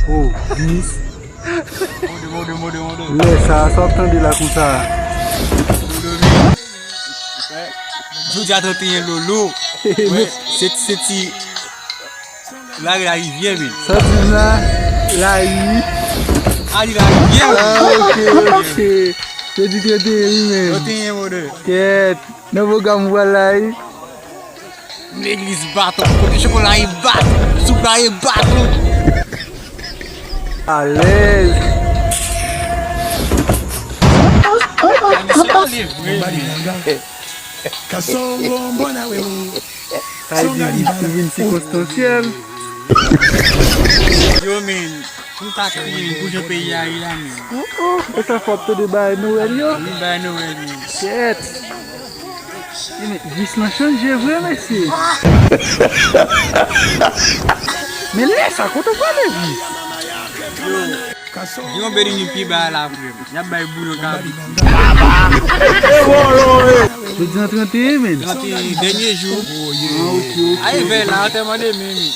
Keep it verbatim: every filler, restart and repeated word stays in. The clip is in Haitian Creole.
Oh, Vis. Mode, mode, mode, mode. Lè sa, sa w ap tande la konsa. Jodi a trannteyen Lolo. Wè, se, se ti lari larivyè, men. Sa di m la, lari. A, li larivyè, men. Ah, ok, ok. Jodi trannteyen, wi, men. Trannteyen, mode. Kèt. Nan pwogram ou pral la, wi. Legliz baton, kote chokola e baton, soup la e baton. Alèz. Sa vle di, ou vin sikonstansyèl. Yo, men, m ta kriye pou jan peyi a ye la, men. Oh, oh, e sa fò ap tande bagay Nwèl yo? Wi, bagay Nwèl yo. Kèt. E men, Vis lan chanje vre, mesye. Men lè sa, kote w prale, Vis? Yo, gen yon bèl inopi ba la vre. Y ap bay bouyon kabrit. Jodi an trannteyen, men. Trannteyen, dènye jou. Ah, ok, ok. Ay, vè la, antèman de mimi.